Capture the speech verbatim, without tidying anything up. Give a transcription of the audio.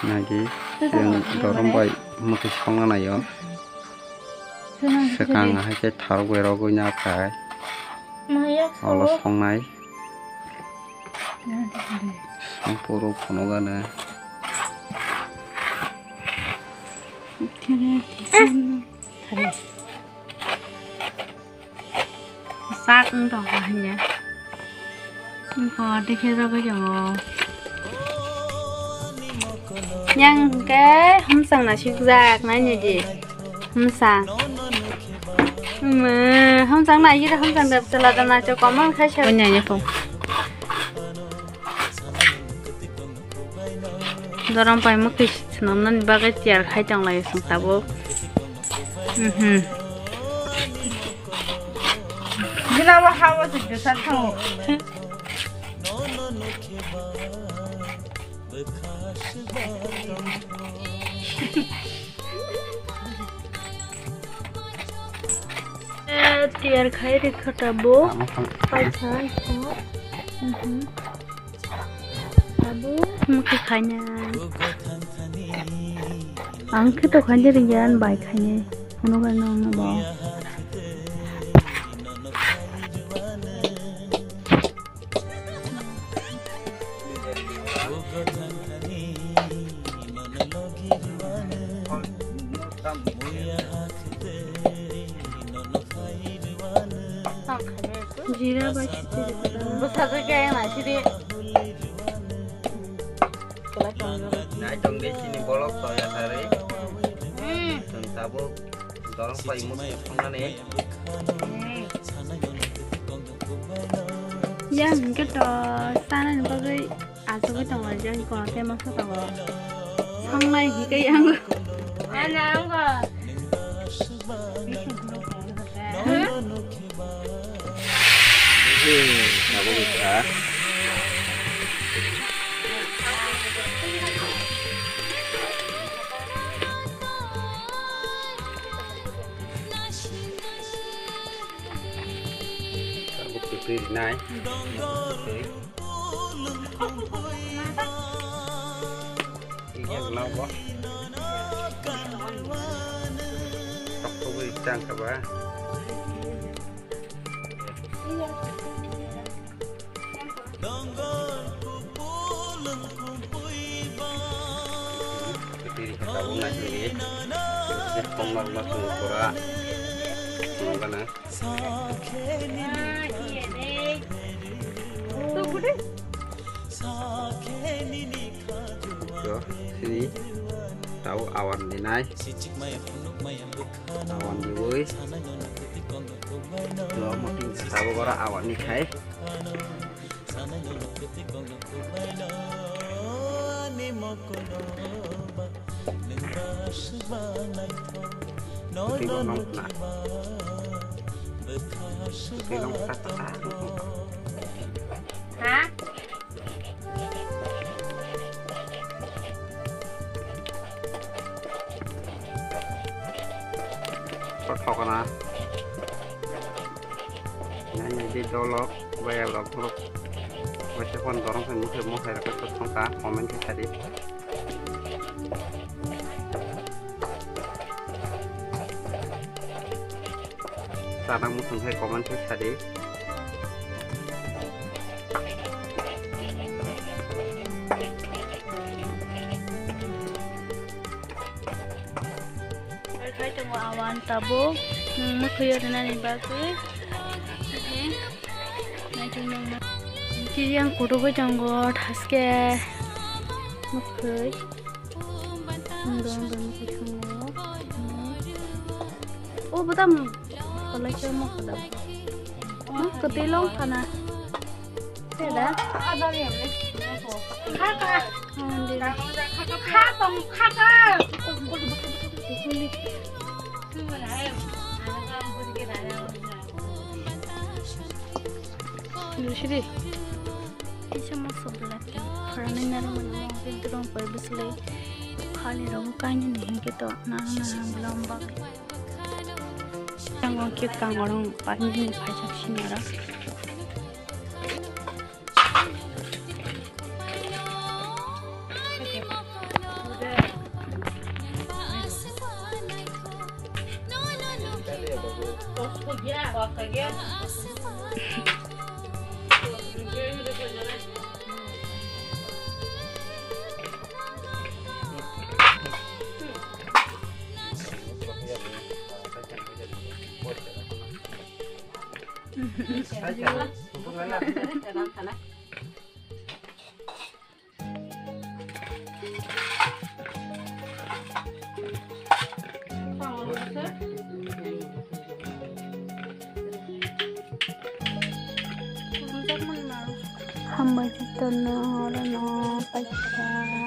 Nagi, yang dorong bai mukhi songna nayo. Sekang hai khe tharok bai rogwi na khai. Olo songnai. Songpuru phunugana. Sak wng tong kha hanya. Wngkha, dekhe jagwi tongo. Yang hwnkhe hamsang naisukjak, nainidi. Hamsang. Hamsang naikhe hamsang dap chwla da naisuk komon khai sa. Dorong pai mukhi swnamnani bagwi tiyar khai tong lai chwng tabuk. Mhm. Bini abo ha o twi kwchar thango. Eh, tiyar khai rikha tabuk. Paisa. Mhm. Abo mukhi khainai. Ang khe to khainai ringya, ani bai khainai. Phunukha nang no bo. Jira bai sidi. Bwsajwk khe ang naisidi. Naitong de chini bolok to yasari. Hmm. Chwng tabuk dorong pai mukhi songnani. Hmm. Yang hwnkhe to tanani bagwi achugwi tongo, yang kono tei masa tongo. Songnai hwnkhe yang. Ana, ang. Tabuk wngkha. Tabuk kwtwi rinai. Iya, kenapa? Tok tuh, cang, apa? Kwtwi rikha tabuk naisingdi. Tongmarokno chwng pura phunukgana. Chini tabuk awan dinai. Awan diwi. Chwng moting tabuk oro awan ni khai. Twi rok nang khna. Twi rok ta ta ta. Ha? Kothok na. Nai nai di dolok, bayar rok, dolok. Waisa phone dorong khe mukhe mokhe rok khe thangka, comment khe sadi. Chana muchung khe comment khe sadi. Khai tongo awan tabuk, mwkhwi rinani bagwi. Naitugwi nangma. Kiri ang kutukgwi tongo thaske mwkhwi. Ang dong dong mwkhwi tongo. O bwtam kwlai khe mwkhwi da. Mwkhwi twi long khana. Te da. Kha tong kha ka. Siri. Kaisa masa belai pharanai narwkmani mung tei drong pai bwswlwi khali rok kainwi ni hinkhe to narwk narwk belai bak. Yang wng khe kang orang paling ni phaijak sini orang. Hambai jotono oro no paikha.